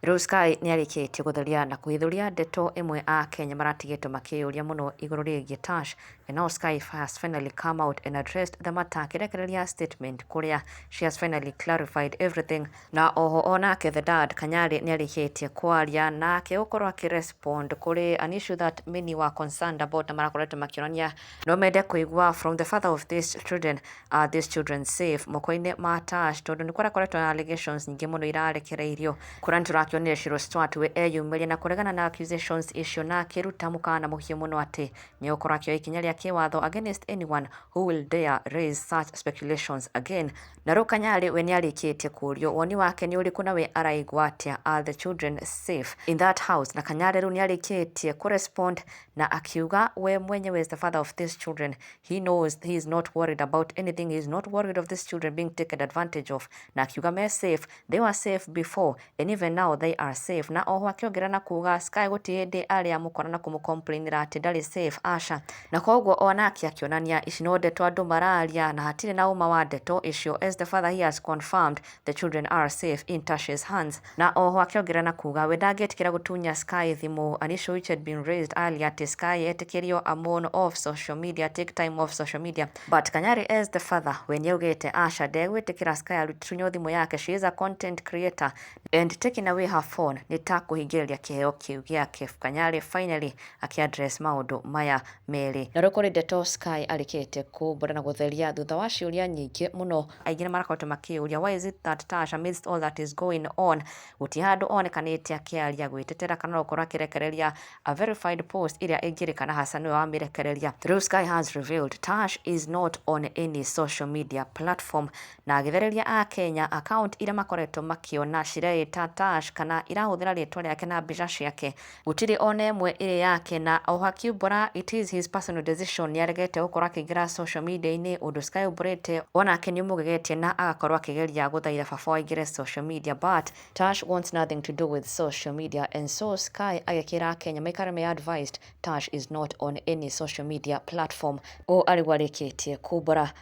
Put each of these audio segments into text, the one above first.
Rĩu Sky nĩarĩkĩtie gũtheria na kũhithũria ndeto ĩmwe a Kenya maratigĩtwo makĩyũria mũno igũrũ rĩgiĩ Tash, and now Sky has finally come out and addressed the matter, akĩrekereria statement kũrĩa she has finally clarified everything. Na oho onake the dad Kanyari nĩarĩkĩtie kwaria nake gũkorwo akĩrespond kũrĩ an issue that many were concerned about, na marakoretwo makĩonania no mende kũigua from the father of these children, are these children safe moko-inĩ ma Tash, tondũ nĩ kũrakoretwo na allegations nyingĩ mũno irarekereirio kũrĩa nĩ tũrakĩonire Shiro Stuart we eyumĩria na kũregana na accusations icio na akĩruta mũkana mũhiũ mũno atĩ nĩ egũkorwo akĩoya ikinya rĩa kĩwatho against anyone who will dare raise such speculations again. Na rĩu Kanyari we nĩarĩkĩtie kũrio woni wake nĩ ũrĩkũ na we araigua atĩa, are the children safe in that house? Na Kanyari rĩu nĩarĩkĩtie kũrespond na akiuga we mwenyewe, as the father of these children, he knows he is not worried about anything. He is not worried of these children being taken advantage of, na akiuga me safe. They were safe before and even now they are safe. Na oho akĩongerera na kuga Sky gũtirĩ hĩndĩ arĩ amũkora na kũmũcomplainĩra atĩ ndarĩ safe, aca. Na koguo onake akĩonania ici no ndeto andũ mararia na hatirĩ na ũma wa ndeto icio. As the father, he has confirmed the children are safe in Tash's hands. Na oho akĩongerera na kuga we ndangĩtĩkĩra gũtunya Sky thimũ, an issue which had been raised earlier, atĩ Sky etĩkĩrio amon off social media, take time off social media. But Kanyari, as the father, we nĩaugĩte aca, ndegwĩtĩkĩra Sky atunywo thimũ yake. She is a content creator and taking away her phone nĩ ta kũhingĩrĩria kĩheo kĩu gĩake. Kanyari finally akĩaddress maũndũ maya merĩ. Na rĩu kũrĩ ndeto Sky arĩkĩtie kumbũra na gũtheria thutha wa ciũria nyingĩ mũno. Aingĩ nĩ marakoretwo makĩũria, why is it that Tash, amidst all that is going on, gũtirĩ handũ onekanĩte akĩaria gwĩtetera kana gũkorwo akĩrekereria a verified post ĩrĩa ĩngĩrĩkana hasa nĩwe wamĩrekereria. Rĩu Sky has revealed Tash is not on any social media platform, na agĩthereria a Kenya account iria makoretwo makĩona cireĩta Tash kana irahũthĩra rĩtwa rĩake na mbica ciake, gũtirĩ ona ĩmwe ĩrĩ yake. Na oho akiumbũra it is his personal decision, nĩaregete gũkorwo akĩingĩra social media-inĩ. Ũndũ Sky aumbũrĩte onake nĩ ũmũgegetie na agakorwo akĩgeria gũthaitha baba aingĩre social media, but Tash wants nothing to do with social media, and so Sky agĩkĩra Kenya maikare me advised Tash is not on any social media platform. Ũũ arĩguo arĩkĩtie kumbũra.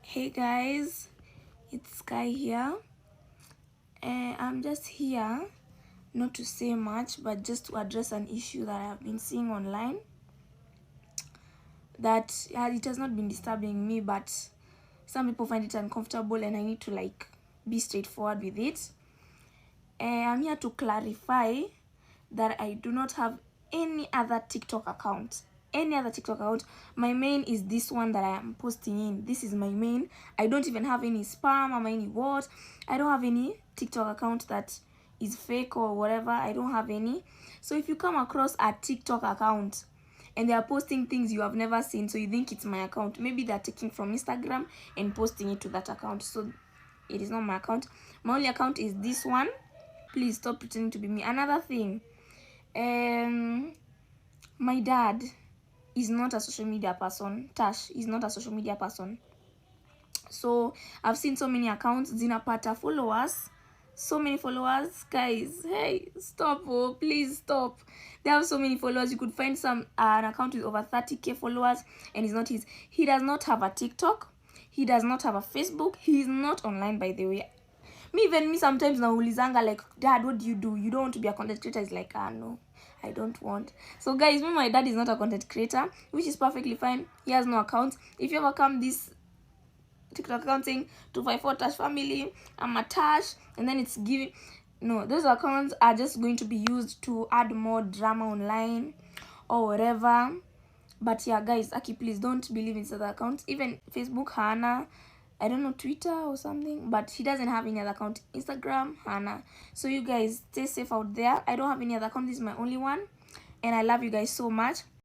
Hey guys, it's Sky here. I'm just here not to say much, but just to address an issue that I have been seeing online. That it has not been disturbing me, but some people find it uncomfortable, and I need to, like, be straightforward with it. I'm here to clarify that I do not have any other TikTok account. Any other TikTok account. My main is this one that I am posting in. This is my main. I don't even have any spam or any what. I don't have any TikTok account that is fake or whatever. I don't have any. So if you come across a TikTok account and they are posting things you have never seen, so you think it's my account, maybe they're taking from Instagram and posting it to that account. So it is not my account. My only account is this one. Please stop pretending to be me. Another thing, my dad is not a social media person. Tash is not a social media person. So I've seen so many accounts zinapata followers, so many followers. Guys, hey, stop. Oh, please stop. They have so many followers. You could find some an account with over 30K followers and it's not his. He does not have a TikTok. He does not have a Facebook. He is not online, by the way. Me, even me, sometimes naulizanga, like, "Dad, what do you do? You don't want to be a content creator?" Is like, "Ah, no, I don't want." So guys, me, my dad is not a content creator, which is perfectly fine. He has no account. If you ever come this TikTok account saying 254 Tash family, I'm a Tash, and then it's giving, no, those accounts are just going to be used to add more drama online or whatever. But yeah, guys, aki, please don't believe in other accounts. Even Facebook hana, I don't know, Twitter or something, but he doesn't have any other account. Instagram hana. So you guys stay safe out there. I don't have any other account. This is my only one, and I love you guys so much.